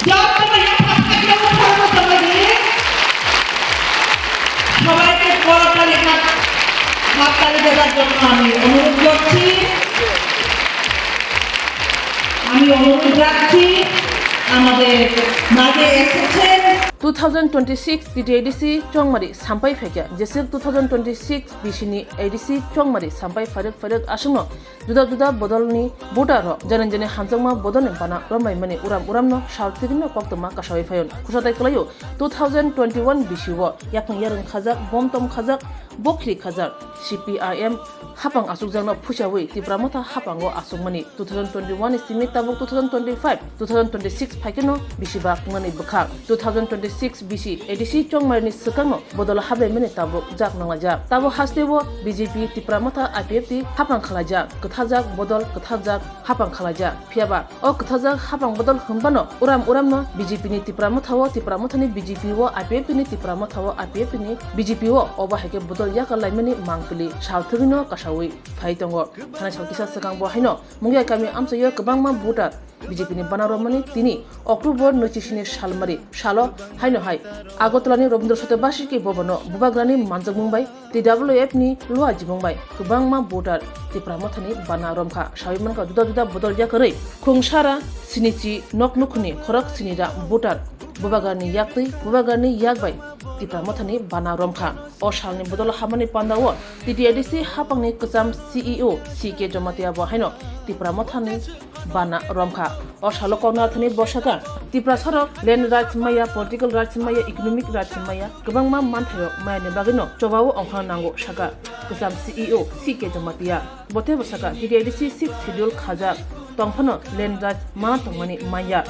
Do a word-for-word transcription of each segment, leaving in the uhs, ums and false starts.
যত সময় এক হাত থাকলে উঠানো সময় দিয়ে সবাইকে করতালি হাত, হাততালি দেওয়ার জন্য আমি অনুরোধ করছি। আমি অনুরোধ রাখছি আমাদের মাঝে এসেছেন। Two thousand twenty-six T T A D C Chongmari sampai phaikya, jesir two thousand twenty-six bisini A D C Chongmari sampai phairwk phairwk aswkno juda juda bodolni voter rok jani jani hamjakma bodolni bana romlaimani uram uramno sal tigwino koktwma kasawi phaio. Khusatai kwlaio two thousand twenty-one bisio yakni yarwng khajak, bomtom khajak, bokhri khajak, C P I M hapang asukjakno phuisawi Tipra Motha hapango asukmani two thousand twenty-one ni simi tabuk two thousand twenty-five, two thousand twenty-six phaikeno bisi ba kungnani bwkhak. Two thousand twenty-six bisi A D C Chongmarini swkangno bodol hablaimani tabuk jak nanglaijak. Tabuk hasteo B J P Tipra Motha I P F T hapang khalaijak, kwtharjak bodol kwtharjak hapang khalaijak. Phiyaba o kwtharjak hapang bodol hwnbano uram uramno B J P ni Tipra Motha o, Tipra Mothani B J P o, I P F T ni Tipra Motha o, I P F T ni B J P o, obo hai khe bodol yakar laimani mangpili sal thwgwino kasawi phai tongo. Thanai sal kisa swkang bo haino Mungia kami amchaio kwbangma voter B J P ni bana romani tini October nwichishini salmari salo haino hai Agartala ni Rabindra Satya Basuki Bhavan o bubagrani manjakmung bai T W F ni luajimung bai kwbangma voter Tipra Mothani bana romkha. Sawi mankha juda juda bodol yakarwi khungsara sinichi nok nukhuni khorok sinira voter bubagrani yaktwi bubagrani yak bai Tipra Mothani bana romkha. O salni bodol habani pandao T T A D C hapangni kwcham C E O C K Jamatia bo haino Tipra Mothani bana romkha. O salo koknathani bosaka Tiprasarok land rights maya, political rights maya, economic rights maya, kwbangma manthairok mayani bagwino chobao ongkhorna nango saka kwcham C E O C K Jamatia. Bo teibo saka T T A D C sixth schedule khajak tongphano land rights mana tongmani manya.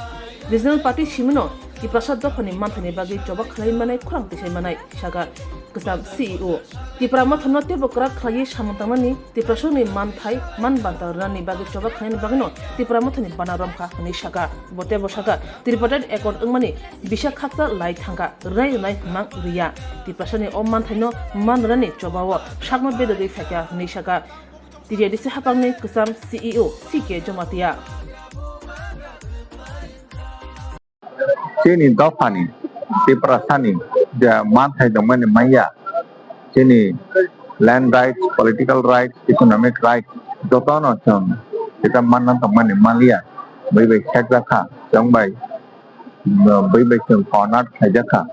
Regional party simino Tiprasa dophani manthaini bagwi choba khlai manai khorang tisai manai saka kwcham C E O. Tipra Mothano teibo kwrak khlaiwi samung tangnani Tiprasani manthai man banta rwnani bagwi choba khlainani bagwino Tipra Mothani bana romkha hwnwi saka. Bo teibo saka Tripartite accord wngmani bisa khaksa lai thangkha, rwnai rwnai hwnmang rwya. Tiprasani o manthaino man rwnani chobao sakno bedogwi phaikha hwnwi saka T T A D C hapangni kwcham C E O C K Jamatia. Chini dophani Tiprasani je manthai tongmani manya, chini land rights, political rights, economic rights jotono chwng sita manna tongmani manliya. Bui bai khekjakha, chwng bai bui bai chwng corner khaijakha.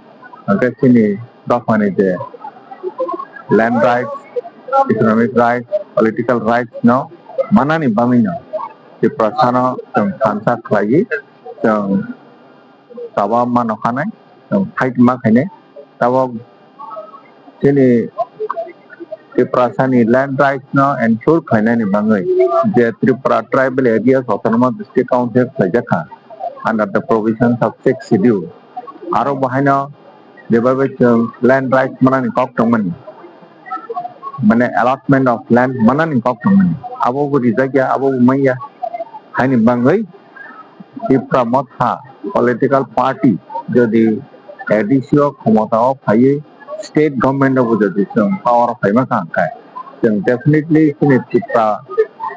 Hwnkhe chini dophani je land rights, economic rights, political rights no manani bagwino Tiprasano chwng thansa khlaiwi chwng chaba mano khanai, chwng fight ma khainai. Tabok chini Tiprasani land rights no ensure khlainani bagwi je Tripura Tribal Areas Autonomous District Council khlaijakha under the provisions of sixth schedule. Aro bo haino jebabe chwng land rights manani kok tongmani, mane allotment of land manani kok tongmani, abo bo rijak ya, abo bo manya. Haini bagwi Tipra Motha political party jodi A D C o khomota o phaiwi state government o bo jodi chwng power o phaima kha hwnkhe, chwng definitely chini Tipra,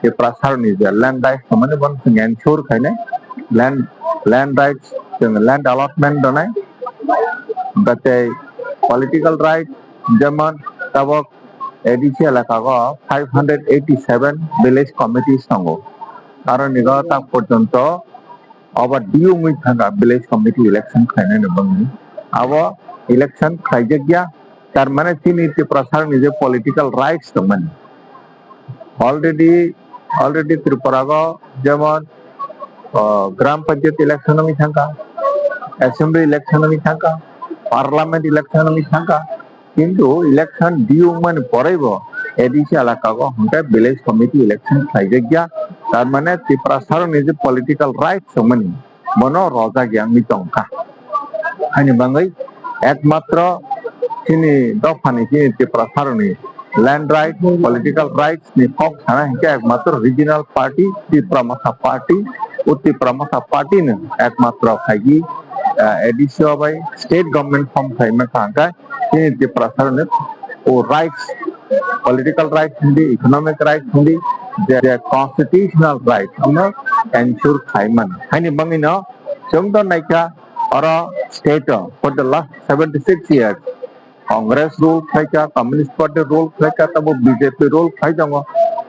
Tiprasarni je land rights tongmani bono chwng ensure khainai, land, land rights, chwng land allotment rwnai, hwnkhe tei political rights, jemon tabok A D C elaka o five hundred eighty seven village committees tongo, aro nigo tak porjonto obo D U wngwi thangkha village committee election khlainani bagwi. Abo election khlaijak ya, tar mane chini Tiprasarni je political rights tongmani. Already, already Tripura o jemon, o, Gram Panchayat election wngwi thangkha, assembly election wngwi thangkha, parliament election wngwi thangkha, kintu election due wngmani poraibo A D C elaka o hwnkhe village committee election khlaijakya, tar mane Tiprasarokni je political rights tongmani bono rojak ya wngwi tongkha. Haini bagwi ekmatro chini dophani chini Tiprasarokni land rights, political rights ni kok sana hinkhe ekmatro regional party Tipra Motha Party, o Tipra Motha Party no ekmatro phaigi, ah, A D C o bai state government form khlaima kha hwnkhe chini Tiprasarokni o rights, political rights hindi, economic rights hindi, je, je constitutional rights no ensure khlai mano. Haini bagwi no Chwng to naikha oro state o for the last seventy six years Congress rule khlaikha, Communist Party rule khlaikha, tamo B J P rule khlai tongo.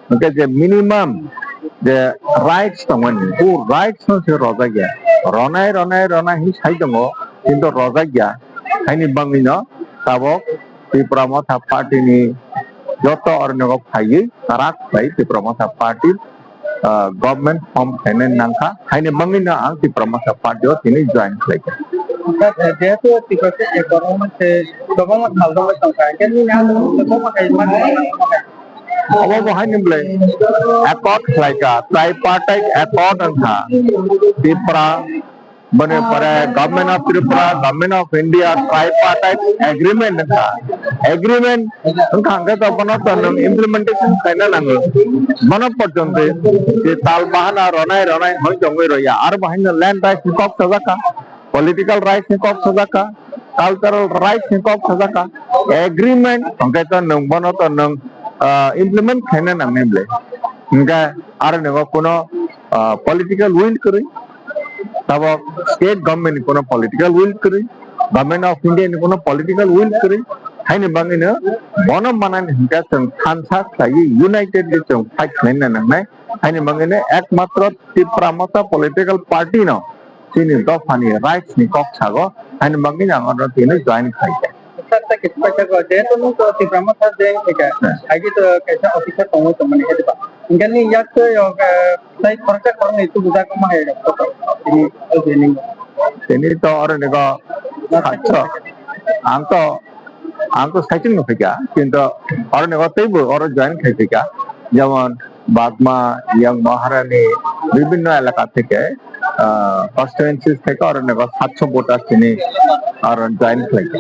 Hwnkhe je minimum je rights tongmani, bo rights no se rojak ya. Ronai, ronai, ronai hinwi sai tongo, kintu rojak ya. Haini bangwi no tabok Tipra Motha Party ni joto orni o phaiwi kwrak khlai Tipra Motha Party, ah, government form khainai nangkha, haini bangwino ang Tipra Motha Party o tini join khlaikha. Sir, jehetu Tipra se ekorokma se kwbangma sal rok tongkha, hwnkhe nini ang kwbangma kaijakma. Obo bo haini bwlai accord khlaikha, tripartite accord wngkha. Tipra Boni pore Government of Tripura, Government of India tripartite agreement wngkha. Agreement wngkha hwnkhe to bono to nwng implementation khaina nango. Bono porjonto je tal bahana ronai ronai hoi tongwi roya. Aro bo haino land rights ni kok sajakha, political rights ni kok sajakha, cultural rights ni kok sajakha. Agreement hwnkhe to nwng bono to nwng, ah, implement khaina nangnai bwle. Hwnkhe aro ni bo kuno, ah, political will kwrwi. Tabok state government ni kuno political will kwrwi, Government of India ni kuno political will kwrwi, haini bangwino bono manani hwnkhe chwng thansa khlaiwi unitedly chwng fight khlaina nangnai, haini bangwino ekmatro Tipra Motha political party no chini dophani rights ni kok sago, haini bangwino ang oro tini join khlaikha. Sir, tei kisa paisa ko, jehetu nwng to Tipra Motha join khaikha, hai khe to kaisa officer tongwi tongmani khe diba? Hwnkhe nini yak twi o, eh, tei khoroksa khoroknwi tubujak wngma hai rok to tini o joining o. Tini to oro ni go sakcho. Ang to, ang to saichung no phaikha, kintu oro ni go teibo oro join khai phaikha. Jemon Bagma, Yang Maharani, bibhinno elaka theke, ah, constituencies theke oro ni go satcho voters tini oro join khlaikha.